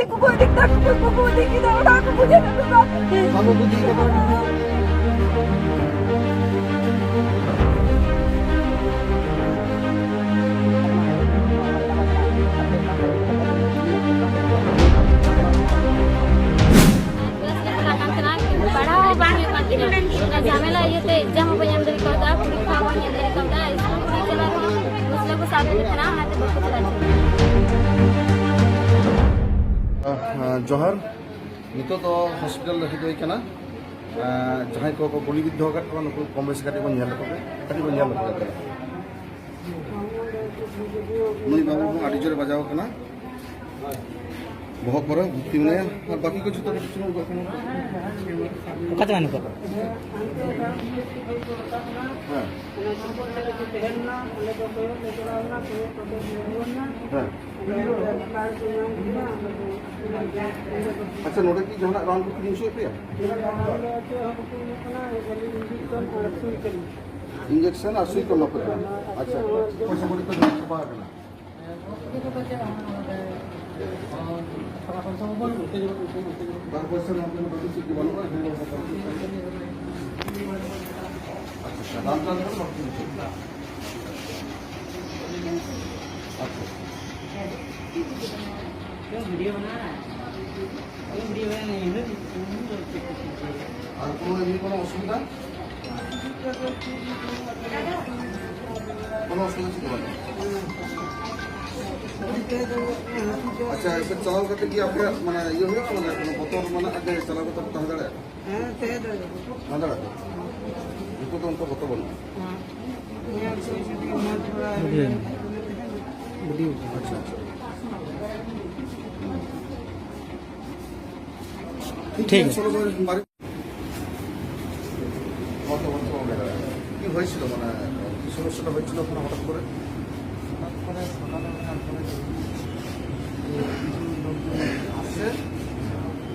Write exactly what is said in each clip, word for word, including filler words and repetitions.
ᱠᱚᱠᱚ ᱤᱫᱤ ᱠᱮᱫᱟ, ᱠᱚᱠᱚ ᱤᱫᱤ ᱠᱮᱫᱟ, ᱚᱲᱟᱜ ᱠᱚᱠᱚ ᱧᱮᱞ ᱦᱚᱴᱚ ᱠᱟᱜ᱾ ᱵᱟᱠᱚ ᱤᱫᱤ ᱠᱮᱫᱟ᱾ ᱠᱞᱟᱥ ᱞᱮ ᱪᱟᱞᱟᱜ ᱠᱟᱱ ᱛᱟᱦᱮᱱᱟ, ᱠᱤᱱᱛᱩ ᱯᱟᱲᱦᱟᱣ ᱦᱚᱸ ᱵᱟᱝ ᱦᱩᱭᱩᱜ ᱠᱟᱱ ᱛᱤᱧᱟᱹ᱾ ᱚᱱᱟ ᱡᱷᱟᱢᱮᱞᱟ ᱤᱭᱟᱹᱛᱮ exam ᱦᱚᱸ ᱵᱟᱹᱧ ᱮᱢ ᱫᱟᱲᱮ ᱠᱟᱣᱫᱟ, ᱯᱚᱨᱤᱠᱠᱷᱟ ᱦᱚᱸ ᱵᱟᱹᱧ ᱮᱢ ᱫᱟᱲᱮ ᱠᱟᱣᱫᱟ᱾ ᱥᱠᱩᱞ ᱠᱚᱨᱮ ᱪᱟᱞᱟᱜ ᱨᱮᱦᱚᱸ ᱢᱩᱥᱞᱟᱹ ᱠᱚ ᱥᱟᱵ ᱮᱫ ᱠᱚ ᱛᱟᱦᱮᱱᱟ, ᱚᱱᱟᱛᱮ ᱵᱟᱠᱚ ᱪᱟᱞᱟᱜ ᱠᱟᱱᱟ᱾ ᱟᱦ, ᱡᱚᱦᱟᱨ᱾ ᱱᱤᱛᱚᱜ ᱫᱚ ᱦᱚᱥᱯᱤᱴᱟᱞ ᱨᱮ ᱦᱮᱡ ᱦᱩᱭ ᱠᱟᱱᱟ᱾ ᱟᱦ, ᱡᱟᱦᱟᱸᱭ ᱠᱚᱠᱚ ᱜᱩᱞᱤ ᱵᱤᱫᱽᱫᱷᱚ ᱟᱠᱟᱫ ᱠᱚᱣᱟ, ᱱᱩᱠᱩ ᱠᱚᱢ ᱵᱮᱥᱤ ᱠᱟᱹᱴᱤᱡ ᱵᱚᱱ ᱧᱮᱞ ᱞᱮᱠᱚ ᱜᱮ, ᱠᱟᱹᱴᱤᱡ ᱵᱚᱱ ᱧᱮᱞ ᱞᱮᱠᱚ ᱜᱮ᱾ ᱱᱩᱭ ᱵᱟᱹᱵᱩ ᱦᱚᱸ ᱟᱹᱰᱤ ᱡᱳᱨᱮ ᱵᱟᱡᱟᱣ ᱠᱟᱱᱟ, ᱵᱚᱦᱚᱜ ᱠᱚᱨᱮ ᱵᱷᱩᱨᱛᱤ ᱢᱮᱱᱟᱭᱟ, ᱟᱨ ᱵᱟᱹᱠᱤ ᱠᱚ ᱡᱷᱚᱛᱚ ᱠᱤᱪᱷᱩ ᱚᱠᱟ ᱪᱟᱞᱟᱜ ᱱᱤᱛᱚᱜ? ᱦᱮᱸ᱾ ᱦᱮᱸ᱾ ᱟᱪᱪᱷᱟ, ᱱᱚᱰᱮ ᱠᱤ ᱡᱟᱦᱟᱱᱟᱜ ᱨᱟᱱ ᱠᱚ ᱠᱤᱨᱤᱧ ᱦᱚᱪᱚᱭᱮᱫ ᱯᱮᱭᱟ? ᱤᱧᱡᱮᱠᱥᱚᱱ ᱟᱨ ᱥᱩᱭ ᱠᱚ ᱮᱢᱟ ᱯᱮ ᱠᱟᱱᱟ᱾ ᱟᱪᱪᱷᱟ, ᱯᱚᱭᱥᱟ ᱠᱚᱲᱤ ᱠᱚ ᱡᱚᱢᱟ ᱪᱟᱵᱟ ᱟᱠᱟᱱᱟ᱾ ᱵᱟᱨ ᱯᱚᱭᱥᱟ ᱱᱚᱣᱟ ᱠᱚᱨᱮ ᱵᱟᱹᱱᱩᱜ, ᱪᱮᱫ ᱜᱮ ᱵᱟᱹᱱᱩᱜᱼᱟ᱾ ᱟᱪᱪᱷᱟ, ᱟᱪᱪᱷᱟ, ᱨᱟᱱ ᱴᱟᱱ ᱠᱚᱫᱚ ᱵᱟᱠᱚ ᱤᱫᱤ ᱠᱚᱣᱟ᱾ ᱟᱪᱪᱷᱟ᱾ ᱟᱨ ᱠᱳᱱᱳ ᱮᱢᱱᱤ ᱠᱳᱱᱳ ᱚᱥᱩᱵᱤᱫᱷᱟ? ᱠᱳᱱᱳ ᱚᱥᱩᱵᱤᱫᱷᱟ ᱪᱮᱫ ᱦᱚᱸ ᱵᱟᱹᱱᱩᱜ? ᱟᱪᱪᱷᱟ, ᱮᱱᱛᱮ ᱪᱟᱞᱟᱣ ᱠᱟᱛᱮ ᱜᱮ ᱟᱯᱮᱭᱟᱜ ᱢᱟᱱᱮ ᱤᱭᱟᱹ ᱦᱩᱭᱩᱜᱼᱟ, ᱢᱟᱱᱮ ᱠᱳᱱᱳ ᱵᱚᱛᱚᱨ ᱢᱮᱱᱟᱜᱼᱟ ᱡᱮ ᱪᱟᱞᱟᱣ ᱠᱟᱛᱮ ᱯᱮ ᱛᱟᱦᱮᱸ ᱫᱟᱲᱮᱭᱟᱜᱼᱟ? ᱦᱮᱸ, ᱛᱟᱦᱮᱸ ᱫᱟᱲᱮᱭᱟᱜᱼᱟ᱾ ᱛᱟᱦᱮᱸ ᱫᱟᱲᱮᱭᱟᱜᱼᱟ ᱯᱮ? ᱱᱤᱛᱚᱜ ᱫᱚ ᱚᱱᱠᱟ ᱵᱚᱛᱚᱨ ᱵᱟᱹᱱᱩᱜᱼᱟ? ᱦᱮᱸ᱾ ᱟᱪᱪᱷᱟ, ᱟᱪᱪᱷᱟ᱾ ঠিক আছে। চলো, বাড়ি। কত বছর হবে? কি হয়েছিল, মানে, কি সমস্যাটা হয়েছিল আপনার হঠাৎ করে? হঠাৎ করে সকালে ওঠার পরে দেখি যে কিছু লোকজন আসছে,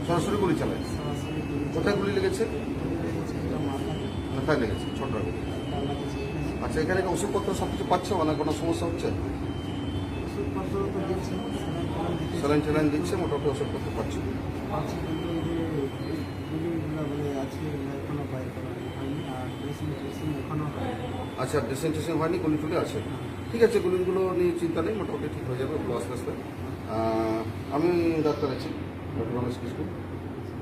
সরাসরি গুলি চালায়। সরাসরি গুলি কোথায় গুলি লেগেছে? গুলি লেগেছে একটা মাথায়। মাথায় লেগেছে, ছোটরা গুলি। আচ্ছা, এখানে কি ওষুধপত্র সব কিছু পাচ্ছ, মানে, কোনো সমস্যা হচ্ছে? ওষুধপত্র তো দিচ্ছে, সেরকম কোনো দিতে স্যালাইন ট্যালাইন দিচ্ছে, মোটামুটি ওষুধপত্র পাচ্ছি। আচ্ছা, কিন্তু এই যে গুলিগুলো মানে আজকে এখনো বার করা হয়নি, আর ড্রেসিং ড্রেসিং এখনো হয়নি। আচ্ছা, ড্রেসিং ড্রেসিং হয়নি, গুলি টুলি আছে। ঠিক আছে, গুলিগুলো নিয়ে চিন্তা নেই, মোটামুটি ঠিক হয়ে যাবে ওগুলো আস্তে আস্তে। আহ, আমি ডাক্তার আছি, ডক্টর রমেশ কিস্কু।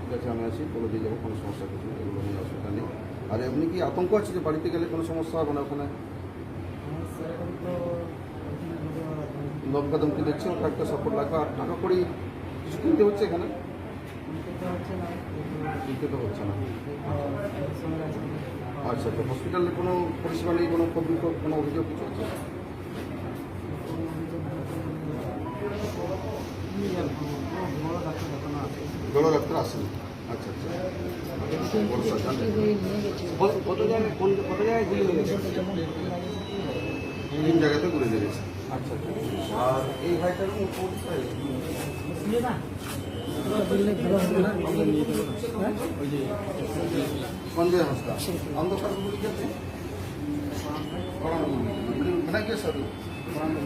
ঠিক আছে, আমি আছি, বলে দিয়ে যাবো, কোনো সমস্যা কিছু নেই, এগুলো নিয়ে অসুবিধা নেই। আর এমনি কি আতঙ্ক আছে যে বাড়িতে গেলে কোনো সমস্যা হবে না ওখানে? আমার সেরকম তো ওখানে কোনো ধমকাধমকি দিচ্ছে, ওটা একটা সাপোর্ট লাগবে। আর টাকা কড়ি কিছু কিনতে হচ্ছে এখানে? কিনতে তো হচ্ছে না, কিন্তু কিনতে তো হচ্ছে না। আহ, সময় আছে। আচ্ছা, তো হসপিটালে কোনো পরিষেবা নেই, কোনো ক্ষোভ বিক্ষোভ, কোনো অভিযোগ কিছু আছে? কোনো অভিযোগ বলতে গেলে, কি আর বলবো, বড় ডাক্তার দেখানো আছে। বড় ডাক্তার আসেনি। আচ্ছা, আচ্ছা। বড় সার্জন। কত, কত জায়গায়, কোন, কত জায়গায় গুলি হয়ে গেছে? তিন জায়গাতে গুলি লেগেছে। আচ্ছা, আচ্ছা। আর এই ভাইটার কোন, কোন কোথায়? সঞ্জয় হাঁসদা। অন্ধকার গুলি খেতে? ᱠᱚᱲᱟᱢ ᱨᱮ ᱜᱩᱞᱤ ᱠᱟᱫᱮᱭᱟ᱾ ᱢᱮᱱᱟᱜ ᱜᱮᱭᱟ ᱥᱟᱹᱨᱩ᱾ ᱠᱚᱲᱟᱢ ᱨᱮ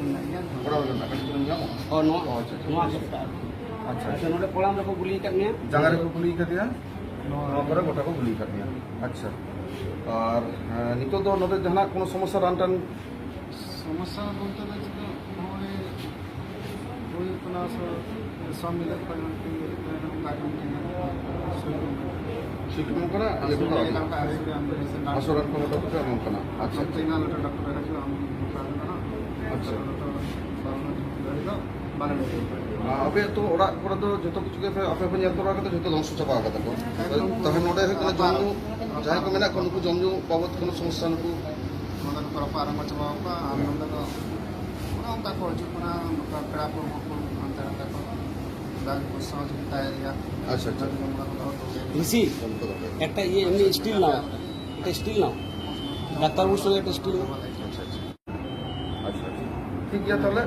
ᱢᱮᱱᱟᱜ ᱠᱟᱫᱮᱭᱟ᱾ ᱚ, ᱱᱚᱣᱟ, ᱚ, ᱟᱪᱪᱷᱟ, ᱟᱪᱪᱷᱟ᱾ ᱱᱚᱣᱟ ᱥᱚᱯᱛᱟᱦᱚ᱾ ᱟᱪᱪᱷᱟ, ᱟᱪᱪᱷᱟ, ᱟᱪᱪᱷᱟ᱾ ᱱᱚᱰᱮ ᱠᱚᱲᱟᱢ ᱨᱮᱠᱚ ᱜᱩᱞᱤ ᱟᱠᱟᱫ ᱢᱮᱭᱟ? ᱡᱟᱸᱜᱟ ᱨᱮᱠᱚ ᱜᱩᱞᱤ ᱠᱟᱫᱮᱭᱟ᱾ ᱱᱚᱣᱟ ᱠᱚᱨᱮ ᱜᱚᱴᱟ ᱠᱚ ᱜᱩᱞᱤ ᱠᱟᱫ ᱢᱮᱭᱟ᱾ ᱟᱪᱪᱷᱟ᱾ ᱟᱨ, ᱦᱮᱸ, ᱱᱤᱛᱚᱜ ᱫᱚ ᱱᱚᱰᱮ ᱡᱟᱦᱟᱱᱟᱜ ᱠᱳᱱᱳ ᱥᱚᱢᱚᱥᱥᱟ, ᱨᱟᱱ ᱴᱟᱱ? ᱥᱚᱢᱚᱥᱥᱟ ᱵᱚᱞᱛᱮ ᱫᱚ ᱪᱮᱫ, ᱱᱚᱜᱼᱚᱭ ᱦᱩᱭᱩᱜ ᱠᱟᱱᱟ, ᱥᱚ-, ᱥᱚᱵ ᱢᱤᱞᱟᱹᱣ ᱠᱟᱛᱮ ᱢᱚᱴᱟᱢᱩᱴᱤ ᱚᱱᱠᱟ ᱠᱟᱱ ᱜᱮᱭᱟ᱾ ᱥᱩᱭ ᱠᱚ ᱮᱢ ᱠᱟᱱᱟ᱾ ᱥᱩᱭ ᱠᱚ ᱮᱢ ᱠᱟᱱᱟ, ᱤᱭᱟᱹ ᱠᱚ ᱮᱢ ᱠᱟᱱᱟ᱾ ᱦᱟᱹᱥᱩ ᱨᱟᱱ ᱠᱚ ᱢᱚᱴᱟᱢᱩᱴᱤ ᱮᱢ ᱠᱟᱱᱟ᱾ ᱟᱪᱪᱷᱟ, ᱟᱪᱪᱷᱟ᱾ ᱛᱮᱦᱮᱧ ᱞᱟᱹᱴᱩ ᱰᱟᱠᱛᱚᱨ ᱮ ᱦᱤᱡᱩᱜᱼᱟ, ᱟᱢ ᱱᱚᱝᱠᱟ ᱠᱟᱱᱟ᱾ ᱟᱪᱪᱷᱟ᱾ ᱰᱟᱠᱛᱚᱨ ᱫᱚ ᱵᱟᱝ ᱦᱤᱡᱩᱜ ᱜᱷᱟᱹᱲᱤ ᱫᱚ ᱵᱟᱞᱮ ᱞᱟᱹᱭ ᱫᱟᱲᱮᱭᱟᱜᱼᱟ᱾ ᱟᱯᱮᱭᱟᱜ ᱛᱚ ᱚᱲᱟᱜ ᱠᱚᱨᱮ ᱫᱚ ᱡᱚᱛᱚ ᱠᱤᱪᱷᱩ ᱜᱮ ᱟᱯᱮ, ᱟᱯᱮ ᱯᱮ ᱧᱮᱞ ᱛᱚᱨᱟ ᱠᱟᱫᱟ, ᱡᱚᱛᱚ ᱫᱷᱚᱝᱥᱚ ᱪᱟᱵᱟ ᱠᱟᱫᱟ ᱠᱚ᱾ ᱮᱠᱫᱚᱢ᱾ ᱛᱟᱦᱞᱮ ᱱᱚᱰᱮ ᱦᱩᱭᱩᱜ ᱠᱟᱱᱟ ᱡᱚᱢ ᱧᱩ, ᱡᱟᱦᱟᱸᱭ ᱠᱚ ᱢᱮᱱᱟᱜ ᱠᱚᱣᱟ, ᱱᱩᱠᱩ ᱡᱚᱢ ᱧᱩ ᱵᱟᱵᱚᱫ ᱠᱳᱱᱳ ᱥᱚᱢᱚᱥᱥᱟ ᱱᱩᱠᱩ? ᱱᱚᱰᱮ ᱫᱚᱠᱚ ᱨᱟᱯᱟᱜ ᱨᱟᱯᱟᱜ ᱪᱟᱵᱟ ᱠᱚᱣᱟ, ᱟᱨ ᱱᱚᱰᱮ ᱫᱚ ᱚᱱᱮ ᱚᱱᱠᱟ ᱠᱚ ᱦᱤᱡᱩᱜ ᱠᱟᱱᱟ, ᱱᱚᱝᱠᱟ ᱯᱮᱲᱟ ᱯᱟᱹᱲᱦᱟᱹ ᱠᱚ ᱦᱟᱱᱛᱮ ᱱᱟᱛᱮ ᱠᱚ, ᱡᱟᱜᱮ ᱠᱚ ᱥᱚᱦᱚᱡᱳᱜᱤᱛᱟᱭᱮᱫ ᱞᱮᱭᱟ᱾ ᱟᱪᱪᱷᱟ, ᱟᱪᱪᱷᱟ᱾ ᱡᱟᱜᱮ ᱡᱚᱢ ᱵᱟᱲᱟ ᱠᱚ ᱫᱚᱦᱚ ᱦᱚᱴᱚ ᱞᱮᱭᱟ᱾ ঋষি, একটা ইয়ে এমনি স্টিল নাও, একটা স্টিল নাও, ডাক্তারবাবুর সঙ্গে একটা স্টিল নাও। ᱟᱪᱪᱷᱟ, ᱟᱪᱪᱷᱟ᱾ ᱴᱷᱤᱠ ᱜᱮᱭᱟ, ᱛᱟᱦᱞᱮ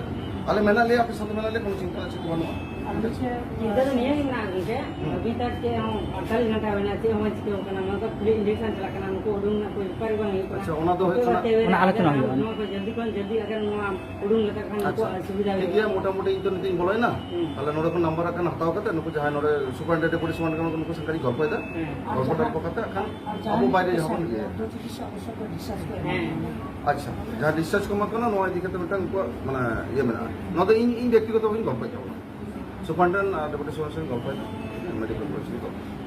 ᱟᱞᱮ ᱢᱮᱱᱟᱜ ᱞᱮᱭᱟ, ᱟᱯᱮ ᱥᱟᱶᱛᱮ ᱢᱮᱱᱟᱜ ᱞᱮᱭᱟ, ᱠᱳᱱᱳ ᱪᱤᱱᱛᱟᱹ ᱪᱮᱫ ᱦᱚᱸ ᱵᱟᱹᱱᱩᱜᱼᱟ᱾ ᱪᱤᱱᱛᱟᱹ ᱫᱚ ᱱᱤᱭᱟᱹ ᱜᱮ ᱢᱮᱱᱟᱜᱼᱟ ᱜᱚᱝᱠᱮ, ᱟᱹᱵᱤᱱ ᱛᱟᱨ ᱪᱮᱫ ᱦᱚᱸ ᱟᱴᱛᱟᱞᱤᱥ ᱜᱷᱚᱱᱴᱟ ᱦᱩᱭᱱᱟ, ᱪᱮᱫ ᱦᱚᱸ ᱵᱟᱝ ᱪᱤᱠᱟᱹ ᱠᱟᱱᱟ, ᱱᱚᱣᱟ ᱫᱚ ᱠᱷᱟᱹᱞᱤ ᱤᱧᱡᱮᱠᱥᱚᱱ ᱪᱟᱞᱟᱜ ᱠᱟᱱᱟ, ᱱᱩᱠᱩ ᱩᱰᱩᱝ ᱨᱮᱱᱟᱜ ᱠᱳᱱᱳ ᱵᱮᱯᱟᱨ ᱜᱮ ᱵᱟᱝ ᱦᱩᱭᱩᱜ ᱠᱟᱱᱟ᱾ ᱟᱪᱪᱷᱟ, ᱚᱱᱟ ᱫᱚ ᱦᱩᱭᱩᱜ ᱠᱟᱱᱟ ᱚᱱᱟ ᱟᱞᱳᱪᱚᱱᱟ ᱦᱩᱭᱩᱜᱼᱟ᱾ ᱱᱚᱣᱟ ᱠᱚ ᱡᱚᱞᱫᱤ ᱠᱷᱚᱱ ᱡᱚᱞᱫᱤ ᱟᱜᱟᱨ ᱱᱚᱣᱟ ᱩᱰᱩᱝ ᱞᱮᱠᱷᱟᱱ ᱟᱪᱪᱷᱟ, ᱱᱩᱠᱩᱣᱟᱜ ᱥᱩᱵᱤᱫᱷᱟ ᱴᱷᱤᱠ ᱦᱩᱭᱩᱜᱼᱟ᱾ ᱜᱮᱭᱟ, ᱢᱚᱴᱟᱢᱩᱴᱤ ᱤᱧ ᱛᱚ ᱱᱤᱛᱚᱜ ᱤᱧ ᱵᱚᱞᱚᱭᱮᱱᱟ᱾ ᱦᱩᱸ᱾ ᱛᱟᱦᱞᱮ ᱱᱚᱰᱮ ᱠᱷᱚᱱ ᱱᱟᱢᱵᱟᱨ ᱦᱟᱸᱜ ᱠᱷᱟᱱ ᱦᱟᱛᱟᱣ ᱠᱟᱛᱮ ᱱᱩᱠᱩ ᱡᱟᱦᱟᱸᱭ ᱱᱚᱰᱮ ᱥᱩᱯᱟᱨᱤᱱᱴᱮᱱᱰᱮᱱᱴ ᱰᱮᱯᱩᱴᱮᱥᱚᱱ ᱠᱟᱱᱟ ᱠᱚ, ᱱᱩᱠᱩ ᱥᱟᱶ ᱤᱧ ᱜᱚᱞᱯᱚᱭᱮᱫᱟ᱾ ᱦᱮᱸ᱾ ᱜᱚᱞᱯᱚ ᱴᱚᱞᱯᱚ ᱠᱟᱛᱮ ᱦᱟᱸᱜ ᱠᱷᱟᱱ ᱟᱵᱚ ᱵᱟᱭᱨᱮ ᱡᱟᱦᱟᱸ ᱵᱚᱱ ᱤᱭᱟᱹᱭᱟ᱾ ᱦᱮᱸ᱾ ᱟᱪᱪᱷᱟ, ᱡᱟᱦᱟᱸ ᱰᱤᱥᱪᱟᱨᱡᱽ ᱠᱚ ᱮᱢᱟ ᱠᱚ ᱠᱟᱱᱟ, ᱱᱚᱣᱟ ᱤᱫᱤ ᱠᱟᱛᱮ ᱢᱤᱫᱴᱟᱝ ᱩᱱᱠᱩᱣᱟᱜ ᱢᱟᱱᱮ ᱤᱭᱟᱹ ᱢᱮᱱᱟᱜᱼᱟ᱾ ᱱᱚᱣᱟ ᱫᱚ ᱤᱧ, ᱤᱧ ᱵᱮᱠᱛᱤᱜᱚᱛᱚ ᱵᱷᱟᱵᱮᱧ ᱜᱚᱞᱯᱚᱭᱮᱫ ᱛᱟᱵᱚᱱᱟ᱾ ᱥᱩᱯᱟᱨᱤᱱᱴᱮᱱᱰᱮᱱᱴ ᱟᱨ ᱰᱮᱯᱩᱴᱮᱥᱚᱱ ᱜᱚᱞᱯᱚᱭᱮᱫᱟ, ᱢᱮᱰᱤᱠᱮᱞ ᱠᱚᱞᱮᱡᱽ ᱨᱮ ᱜᱚᱞᱯᱚ᱾